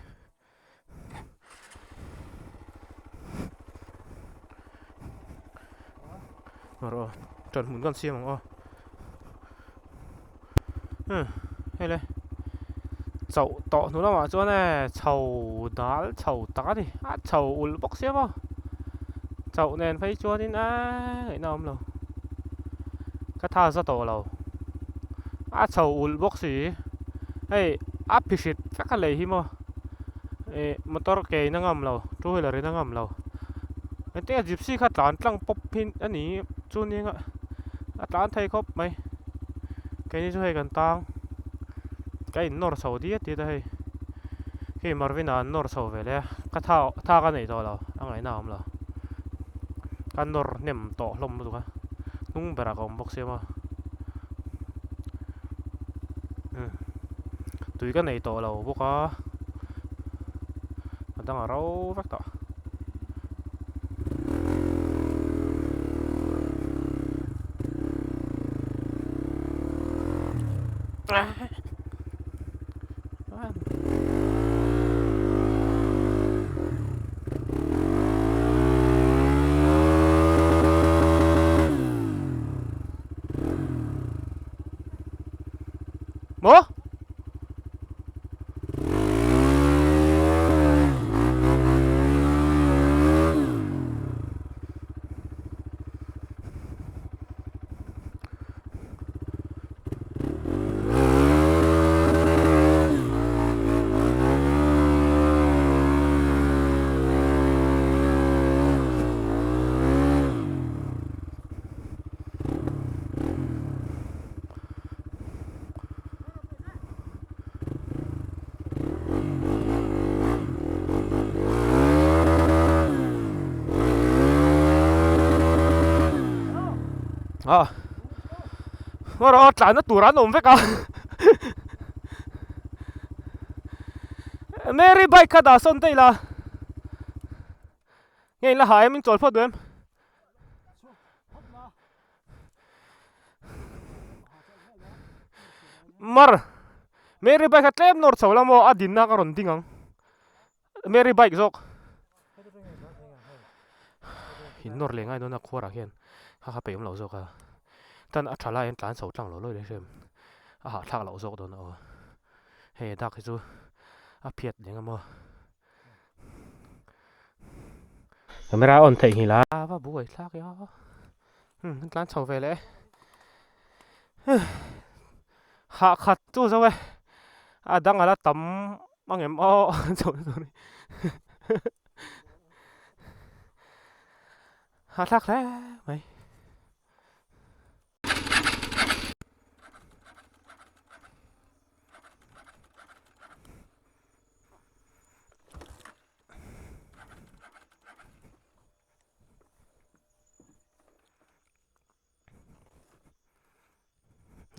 Rawh ṭan hmun kan siam ang aw hmm hei le chauh tawh hnu lamah chuan e chho dal chho tak a ni a chho ulh bawk sia maw chauh nen phei chuanin eee ngaihna a awm lo ka tha za tawh lo a chho ulh bawk si hei a phihrit vek a lei hi maw ih motor ke in a ngam lo two wheeler in a ngam lo engtin nge gypsy kha tlan tlang pawp hi a ni chu nia a tlan thei khawp mai keini chu hei kan tang ka in nawr chho diat diat a hei hei Marvin-a an nawr chho ve leh a ka tha tha ka neih tawh lo a ngaihna a awm lo ka nawr hnem tawh hlawm lutuk a hnung berah ka awm bawk sia maw umm tui ka nei tawh lo bawk a a dang a ro vek tawh. Maw? A ngaw tlanna tur an awm vek a Mary bike kha dah sawn daih la nge in la ha em in chawl phawt duh em. Mar Mary bike kha tlem nawr chho la maw a dinna ka rawn ding ang Mary bike zawk in nawr leh ngai dawn a khuarah khian kha kha peih awm lo zawk a tan a tha lai an tlan chho tlang lo lawi leh hrem a hahthlak loh zawk dawn a aw hei dak hi chu a phiat leh ang a maw. Camera on theih nghilh a va buai thlak e a an tlan chho ve leh e hah khat chu zo e a dang ala tam ang em aw sorry hah thlak hle mai.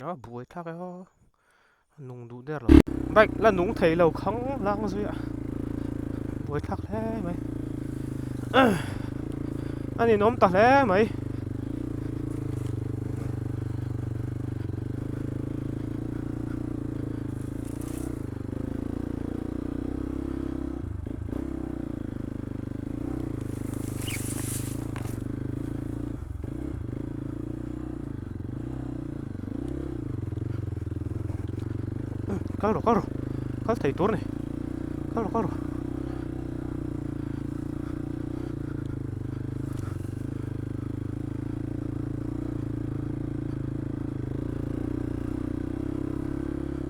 A buai thlak e aw a nung duh der lo bike la nung thei lo khang lang zui a buai thlak hle mai a ninawm ta hle mai. Kal rawh kal rawh kal thei tur a ni kal rawh kal rawh.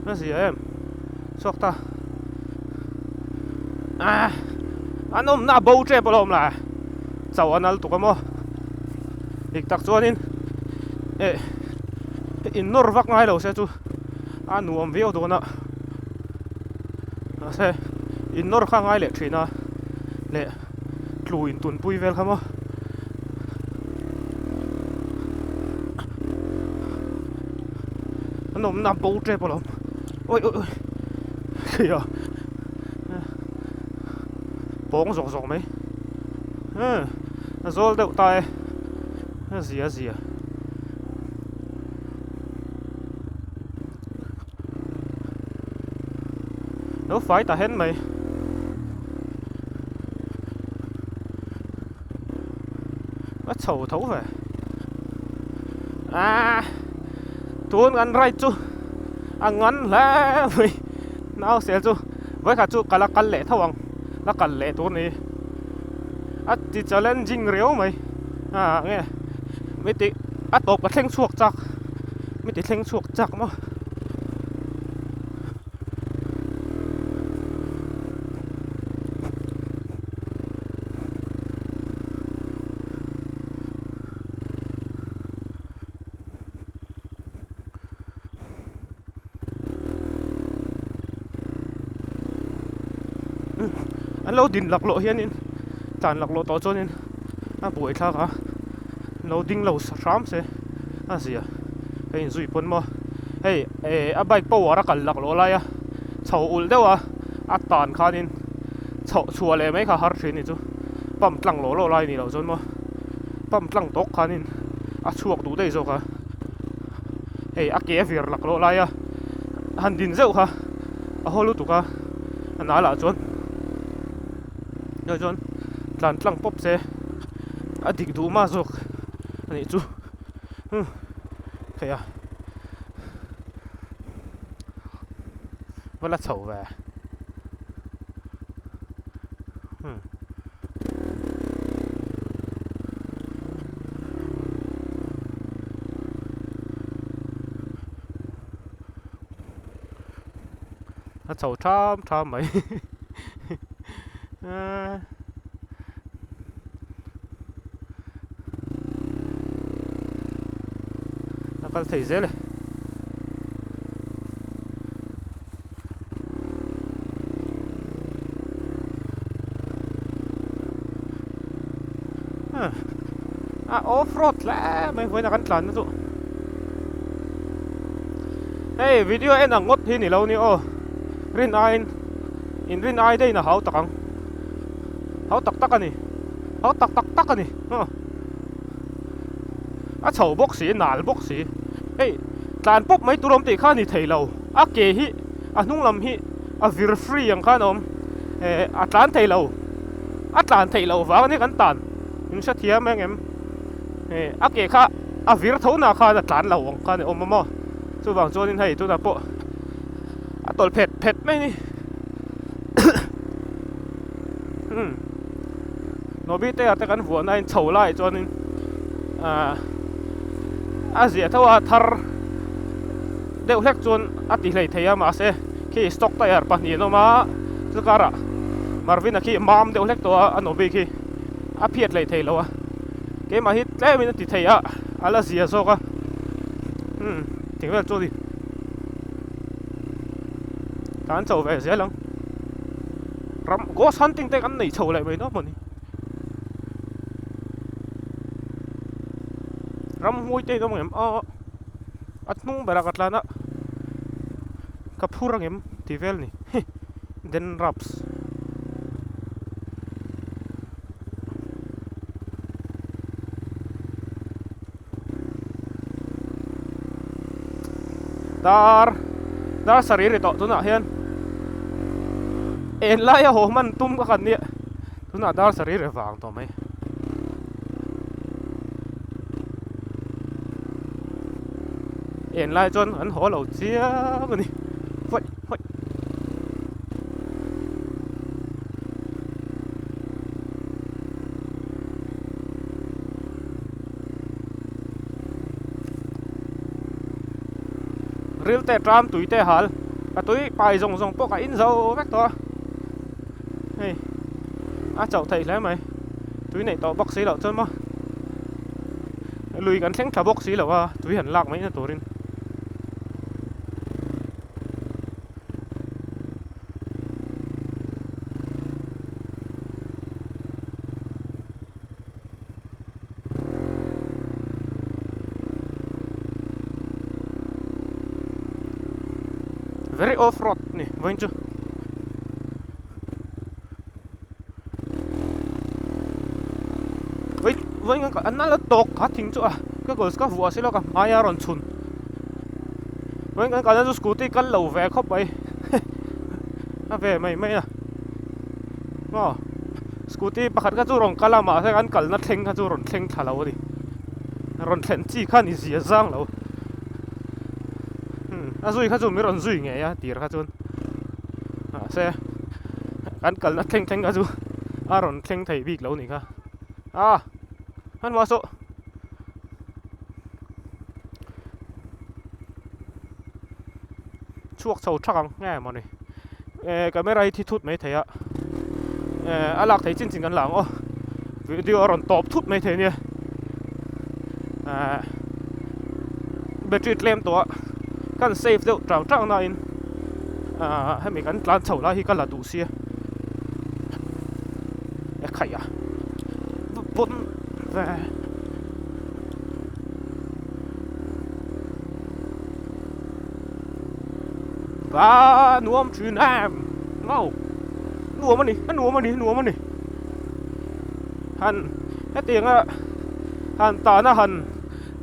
A zia em chhuak ta ah an awmna a bo tep alawm la chauh a nal tuk a maw dik tak chuanin eh in nawr vak ngai lo se chu a nuam viau dawn a mahse in nawr kha ngai leh thin a leh tlu in tunpui vel kha maw. An awmna a bo tep alawm. Awi awi awi Kheia pawng zawk zawk mai. A zawl deuh ta e. A zia a zia. Lo fai ta hen mai. A chho tho ve. Ah tun kan ride chu a ngan hle mai. Nau sel chu vawikhat chu ka la kal leh tho ang. La kal leh tur ni. A ti challenging riau mai. Ah nge mi ti a tawp ka thleng chhuak chak. Mi ti thleng chhuak chak maw. An lo din laklawh hianin tlan laklawh tawh chuanin a buai thlak a lo ding lo hram se a zia ka inzui pawn maw hei eh a bike power a kal laklawh lai a chho ulh deuh a a tan khanin chhoh chhuah leh mai kha har thin ni chu pump tlang lawh lawh lai a nih loh chuan maw pump tlang tawk khanin a chhuak duh daih zawk a hei a ke a vir laklawh lai a han din zeuh kha a haw lutuk a a nal ah chuan chuan tlan tlang pawp se a dik duh mah zawk a nih chu hei a va la chho ve. A chho tham tham mai eee a kal thei zel e. A off road hle mai vawiin a kan tlan na chu hei video en ang ngawt hi ni lo ni aw rin aiin in rin ai daih in a hau tak ang hau tak tak a ni hau tak tak tak a ni a chho bawk si nal bawk si hei tlan pawp mai tur awm tih kha a ni thei lo a ke hi a hnung lam hi a vir free ang khan a awm eh a tlan thei lo a tlan theih loh vang ania kan tan in hrethiam ang em eh a ke kha a vir tho na khan a tlan lo ang khan a awm a maw chuvang chuanin hei tunah pawh a tawlh phet phet mai a ni umm Nobite ah te kan vuah na in chho lai chuanin ah a ziah tho a thar deuh hlek chuan a ti hlei thei a mahse khi stock tyre pahnih an awm a chu karah Marvin a khi mam deuh hlek tawh a a Nobi khi a phiat hlei thei lo a keimah hi tlem in a ti thei a a la zia zawk a umm tih vel chu a ni tlan chho ve zel ang. Ram ghost hunting te kan nei chho leh mai dawn mawni. Ramhuai te in awm angem aw a hnung berah ka tlan a ka phur angem tih vel ni hi den raps. Dar dar sarih ri tawh tunah hian en laia haw hman tum ka khan nia tunah dar sarih ri vang tawh mai. En lai chuan an haw lo chiang a ni hawih hawih. Ril te tram tui te hal a tui pai zawng zawng pawh ka in zo vek tawh a hei a chauh theih hle mai tui neih tawh bawk si loh chuan maw lui kan thleng tha bawk si lo a tui han lak mai na turin. Very off road ni vawiin chu. Vawi vawiin kan an la tawk kha thing chu a ka goals ka vuah si lo ka hmai a rawn chhun. Vawiin kan kalna chu scooty kal lo ve khawp mai a ve mai mai a maw scooty pakhat kha chu rawn kal a mahse kan kalna thleng kha chu rawn thleng thla lo a ni rawn thlen chi kha ni zia zang lo. A zui kha chu min rawn zui ngei a tir kha chuan mahse kan kalna thleng thleng kha chu a rawn thleng thei bik lo nih kha a hmanhmawh saw chhuak chho thak ang nge mawni eh camera hi thi thut mai thei a eh a lak thei chin chin kan la ang aw video a rawn tawp thut mai thei ania eh battery tlem tawh a kan save deuh tang tang na in ah hemi kan tlan chho lai hi ka la duh sia e khaih a pawn ve. Va nuam thin em wow nuam a ni a nuam a ni nuam a ni han hetianga han tana han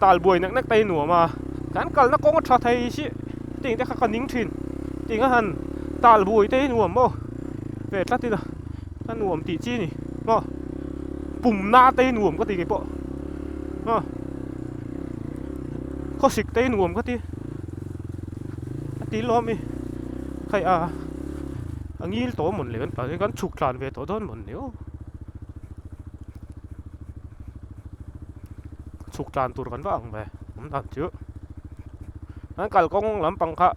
tal buai nek nek te hi nuam a kan kalna kawng a tha thei si hetiang te kha ka ning thin hetianga han tal buai te hi nuam maw ve tlat ila a nuam tih chi a ni maw pumna te hi nuam ka ti keipawh maw. Khawsik te hi nuam ka ti a ti lawm i khai a a ngil tawh mawn le kan tah hian kan chhuk tlan ve tawh dawn mawn ni aw chhuk tlan tur kan va ang ve awm dan chu an kalkawng lampang kha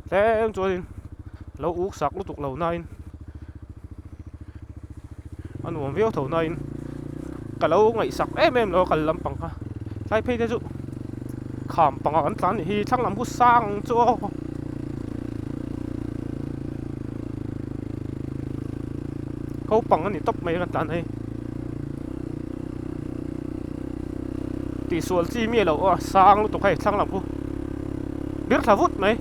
tlem chuanin lo uk sak lutuk lo nain. A nuam viau tho nain ka lo ngaihsak em em lo a kal lampang kha tlai phei te chu kham pangah kan tlan nih hi thlang lam khu sang chu aw. Ko pang a ni tawp mai kan tlan hei tihsual chi mi alo aw sang lutuk hei thlang lam khu bir thla vut mai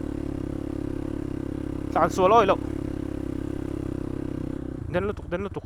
tlan sual awih loh. Den lutuk den lutuk.